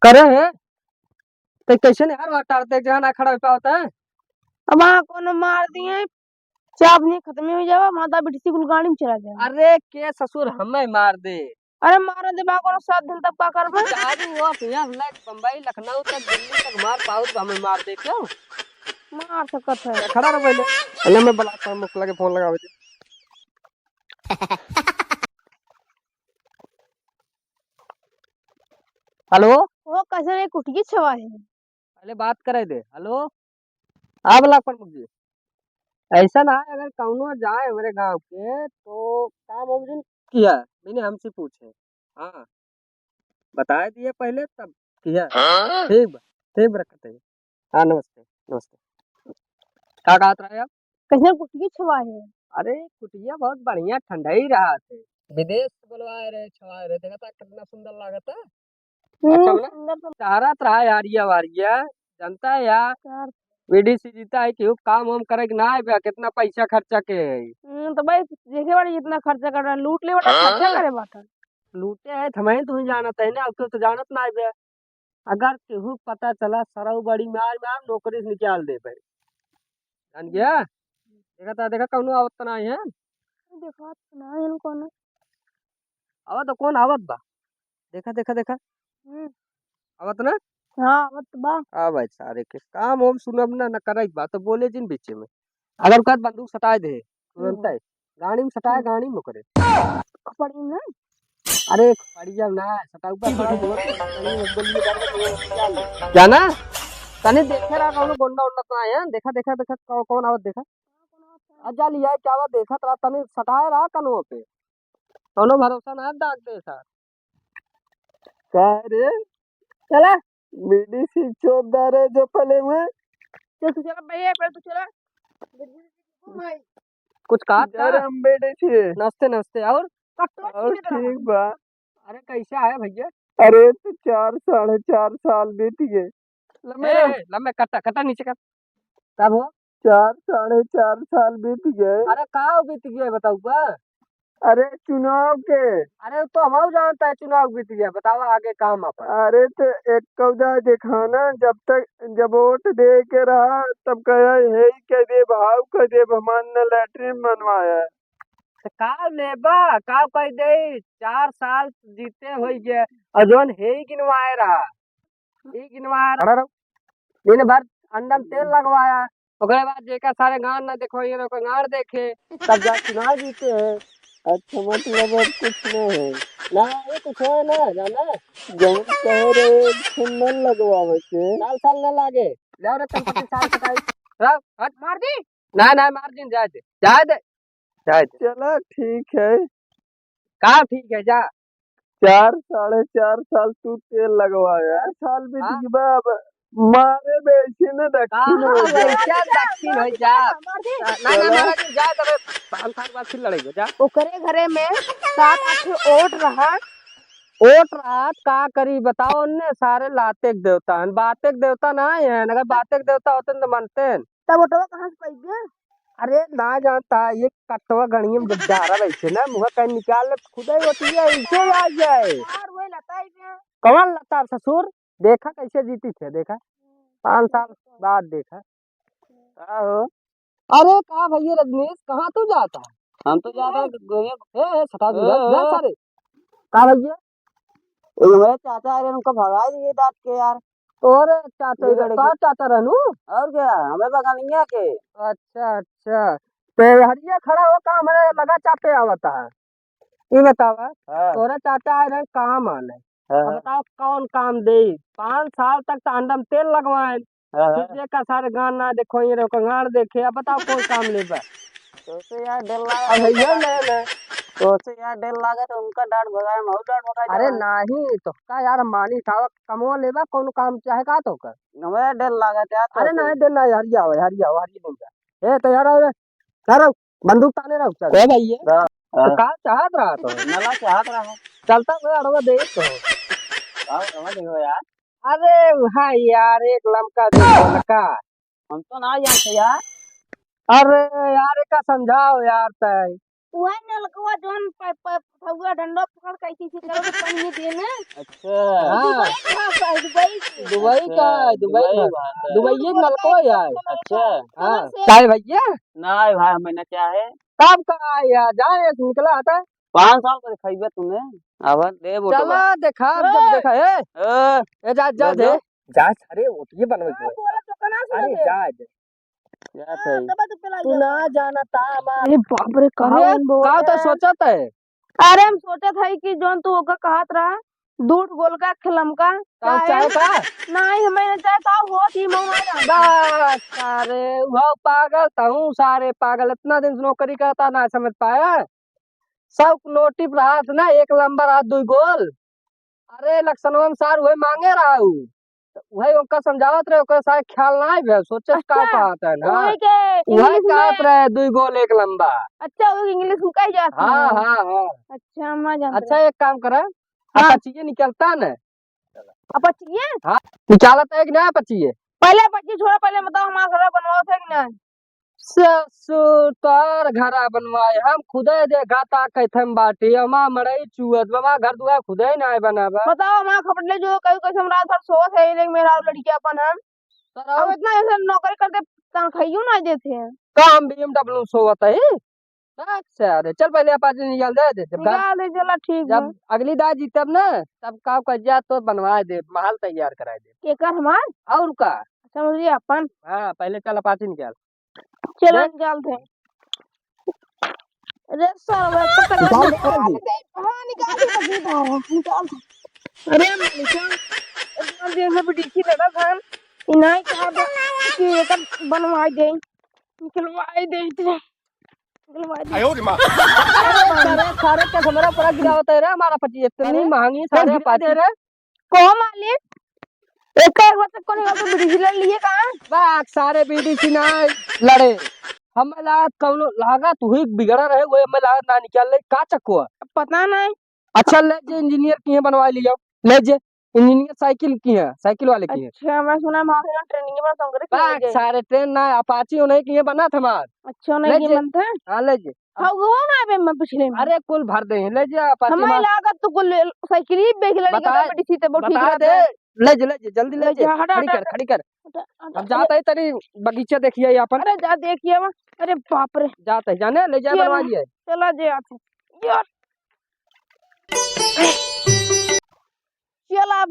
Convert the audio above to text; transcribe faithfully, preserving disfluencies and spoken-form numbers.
करे है? तो कैसे नहीं हर बार टारते, जहाँ ना खड़ा हो पावत है? अब वहाँ कोनो मार दिए, चाप नहीं खत्म हो जावा, माता बिटिसी कुल गाड़ी में चला जावा। अरे के ससुर हमें मार दे? अरे मारो दे बा, कोनो सात दिन तक का करबे? चाबी वो भैया, हम लाइक बम्बई, लखनऊ तक, दिल्ली तक मार पाउत बा, हमें मार दे क्यों? मार सकत है। खड़ा रहो पहले। पहले मैं बला, मुखला के फोन लगावे दे। हेलो? वो कैसे नहीं कुटकी छवा है? पहले बात करे दे। हेलो? हाँ, ब्लॉक प्रमुख जी। ऐसा ना है, अगर कौनो जाए हमारे गांव के, तो काम वाम जिन किया, मैंने हमसे पूछे। हाँ, बताए दिए पहले, तब किया। हाँ? ठीक बा, ठीक बा, रखते हैं। हाँ, नमस्ते, नमस्ते। का कहत रहे आप? कैसे कुटिया छुआ है? अरे, कुटिया बहुत बढ़िया, ठंडाई रहा थे। विदेश से बुलवाए रहे, छुआए रहे, देखा था कितना सुंदर लागत है। हम्म, अच्छा बना? सुंदर तो चाहत रहा यार, ये वार ये, जानता है यार, यार। बीडीसी जीता है कि वो काम वाम करे कि ना आए बे, कितना पैसा खर्चा के है। हम्म, तो भाई, देखे बाड़ी जितना खर्चा कर रहा है, लूट ले बाटा, खर्चा हाँ? करे बाटा। लूटे है, तो हमें तुम जानत है ना, अब तो, तो जानत ना है बे। अगर केहू पता चला, सरऊ बड़ी मार मार नौकरी से निकाल दे भाई। जान गया? देखा था, देखा कौनो आवत तो ना है। देखा तो ना है इनको ना। आवत तो कौन आवत बा? देखा, देखा, देखा। हम्म। आवत ना? हाँ, आवत बा। आ भाई, सारे के काम हम सुनब ना, ना करे के बा, तो बोले जिन बीचे में। अगर कहत बंदूक सटाए दे, तुरंत हम्म। है। गाड़ी में सटाए, हम्म। गाड़ी में करे। पड़ी ना? अरे, पड़िया ना, सटाऊ पर खड़ा हो, गाड़ी में बोल के गाड़ी में क्या ले? क्या ना? तने देखे रहा, कौनो गोंडा उंडा तो आया, देखा, देखा, देखा, कौ-, कौन आवत देखा? आ जा लिया, क्या आवत देखा, तरा तने सटाए रहा कनवा पे। कौनो भरोसा ना है, दाग दे सार। का रे? चला। बीडीसी चोपदार है जो पले हुए। चल तू चला भैया, पहले तू चला। कुछ कहा था? हम बीडीसी है। नमस्ते, नमस्ते। और? और ठीक बा। अरे कैसे आया भैया? अरे तो चार, साढ़े चार साल बीत गए। लम्बे ए, रहो। ए, लम्बे कटा, कटा नीचे कर। तब हो? चार, साढ़े चार साल बीत गए। अरे का बीत गया बताऊ बा? अरे चुनाव के। अरे तो हम जानता है चुनाव बीत गया, बतावा आगे काम अपन। अरे तो एक कौदा देखाना, जब तक, जब वोट दे के रहा तब कहे हे ही कह दे, भाव कह दे, हमार न लैट्रिन बनवाया। तो का लेबा, का कह दे, चार साल जीते होई गए और जौन हे ही गिनवाए रहा, ई गिनवा रहा। दिन भर अंडा में तेल लगवाया, ओकरे बाद जेका सारे गांड ना देखो, ये लोग गांड देखे, तब जा चुनाव जीते हैं। अच्छा, मतलब अब कुछ नहीं है। ना, ये कुछ है ना, जाना। जौन कह रहे, सुंदर लगवावे के। साल, साल ना लागे। जाओ रे, तन पति साल कटाई। रहो, हट। मार दी? ना, ना, मार दी, जाए दे, जाए दे, जाए दे। चला, ठीक है। का ठीक है, जा। चार, साढ़े चार साल तू तेल लगवाया, साल बीत हाँ। गया, अब मारे बेसी न दक्षिण हो हाँ, गया। लइका दक्षिण हो जा। ना, ना, चलो। महाराज, जा, तबे पाँच साल बाद फिर लड़ेंगे, जा। ओकरे घरे में सात आठ ठो ओट रहा। ओट रहा, का करी बताओ, उनने सारे लाते के देवता हैं, बाते के देवता ना है, अगर बाते के देवता होते न तो मनते हैं। तब ओटवा कहाँ से पाइबे? अरे ना जानता, ये कटवा गणिये में जब डारा बैठे ना, मुँह कहीं निकाल ले, खुदा ही होती है, इसे आ जाए। यार, वही लताई में। कौन लता ससुर? देखा कैसे जीती थे, देखा। पाँच साल बाद देखा। का हो? अरे का भैया रजनीश, कहाँ तू जाता है? हम तो जाता है घूमे। ए, ए, सटा दी, ए, जा, जा ए। सारे। का भैया? ए, हमारे चाचा आ रहे हैं, उनको भगा दिए डांट के यार। तोरे चाचा, ये लड़के। तोर चाचा रहनु? और क्या, हमें बगानिया के। अच्छा, अच्छा। तो हरिया खड़ा हो का, हमारे लगा चापे आवता है। ये बतावा, हाँ। तोरे चाचा आए रहे काम आने। हाँ, अब हाँ। बताओ कौन काम दे? पाँच साल तक तो अंडा में तेल लगवाए। हाँ, फिर हाँ। जेका सारे गांड ना देखो, ये रहो, गांड देखे, अब बताओ कौन काम लेबा? तोसे यार डर लागा अब भैया तुमका। ले ले। तोसे यार डर लागा तो उनका डांट भगाए, हम और डांट भगाए अरे जावा। नहीं, तो का यार मानी था, कमवा लेबा, कौन काम चाहे का तो कर? हमें डर लागा यार अरे तोसे। नहीं, डर ना यार, ये आओ यार, ये आओ, हरिया नहीं जा। ए, तैयार आओ रे। का रहो? बंदूक ताने रहो, चल। ए भैया, हाँ, तो हाँ। का चाहत रहा तो? नला चाहत रहा। चलता मैं अड़वा दे तो। का अड़वा दे हो यार? अरे भाई यार, एक लमका दे लमका। हम तो ना जानते यार। अरे यार, एका समझाओ यार तय। वही नलकवा जौन प-, प-, फगुआ डंडा पकड़ के ऐसे ऐसे करे तो पानी दे ना। अच्छा। हाँ। दुबई का, दुबई के। दुबई अच्छा, का, दुबई दुबई का। दुबई के नलकवा है। अच्छा। हाँ। चाय भैया? नहीं भाई, हमें ना चाहे। कब का आया? जाए, निकला हटा। पाँच सौ का खइबे तूने। आवा, दे बोटवा। चला देखा, जब हाँ। देखा, ए। ए। ए, जा, जा जा, दे। जा। जा, अरे, वो तो ये बनवे हाँ, के। बोला तो कना सुना अरे, दे। जा, जा। जात हाँ, है। तब तो पिला तू जाओ। ना जाना ता हमार। अरे बाप रे, कहाँ अरे, बन बोल का तो रहा है? सोचत है? अरे, हम सोचत है कि जौन तू ओका कहत रहा, दूध गोल का खिलम का, का चाहे? चाहे का? नहीं, हमें ना चाहे, का होत ही मौना जाना। बस, अरे, वो पागल, तहूँ सारे पागल, इतना दिन से नौकरी करता, ना समझ पाया। सब नोटिस रहा था ना, एक लंबर आ दुई गोल। अरे लक्षणवन सार उहे मांगे रहा उ। त उहे ओकर समझावत रहे, ओकर सारे ख्याल ना आइबे, सोचे का अच्छा, कहत है ना। उहे के उहे English कहत में रहे, दुई गोल एक लंबर। अच्छा, उहे English में कह जात हाँ, है। हाँ, हाँ। अच्छा, हम ना जानत अच्छा, रहे। एक काम करे, हाँ। Apache निकलता न? Apache? हाँ, निकालत है कि ना Apache? पहले Apache छोड़ा, पहले बताओ हमारा घर बनवाओ थे कि ना? ससुर तोर घरा बनवाए, हम खुदे देखा ता कैथम बाटी, हमा मड़ई चुअत बा, हमा घर दुआर खुदे नाय बना बा। बताओ, हमार खपटले जो कहीं कैसे हम रात भर सोवत है, लेकिन मेरा लड़किया अपन हम। सर, अब और इतना ऐसे नौकरी करते, तनखाइयो ना देते हैं। का हम B M W सोवत है? अच्छा, अरे चल पहले Apache निकाल दे, दे, जब गा-, निकाल दे, चला ठीक जब बा। अगली दाई जीतब ना, तब का कर जा तो बनवा दे, महल तैयार करा दे। केकर हमार? और का? समझ लिया अपन। हाँ, पहले चल Apache निकाल। चलो, देख। निकाल दे। अरे साला, तब तक निकाल दे, निकाल दे। हाँ, निकाल दे, निकाल दे, निकाल दे। अरे मलिका, इतना दिन से बिटिया लेना था, इनाई कहा बा कि एकर बनवाई दे, निकलवाई दे, इतने निकलवाई दे। आयो रे माँ। अरे सारे, सारे के हमरा ऊपर गिरावत है रे, हमारा पति इतनी अरे, महंगी सारे गिरा दे Apache। रे। कहो मालिक, एक एक बार तक कोने का बिजली लिए का? बाक सारे B D C ना लड़े। हमें लागत कौनो लागत हुई बिगड़ा रहे, वो हमें लागत ना निकाल ले, का चक्को है? पता नहीं। अच्छा, ले जे इंजीनियर किहे बनवा लियो, ले जे इंजीनियर साइकिल किहे, साइकिल वाले किहे। अच्छा, मैं सुना माँ के ट्रेनिंग में संग्रह किया बाक जाए। सारे ट्रेन ना, Apache उन्हें किहे बना था हमार। अच्छा, उन्हें ले किहे जे। बनता है? हाँ, ले जे। हाँ, वो ना आवे मैं पिछले में। अरे, कुल भर दे, ले जा, Apache हमारे मार। लागत तो कुल साइकिल ही बेच ले, बता, निकलता बेटी सीते बहुत ठीक बता रहता दे, है। ले जा, ले जा, जल्दी ले ले जा, जा, हटा, खड़ी हटा, कर, हटा। खड़ी कर। हटा, हटा, हम ले। जाते ही तेरी बगीचा देखिए अपन। अरे, जा देखिए वहाँ। अरे, बाप रे। जाते ही, जाने, ले जा, ये बनवा लिए। चला जे आते। यार। चला, अब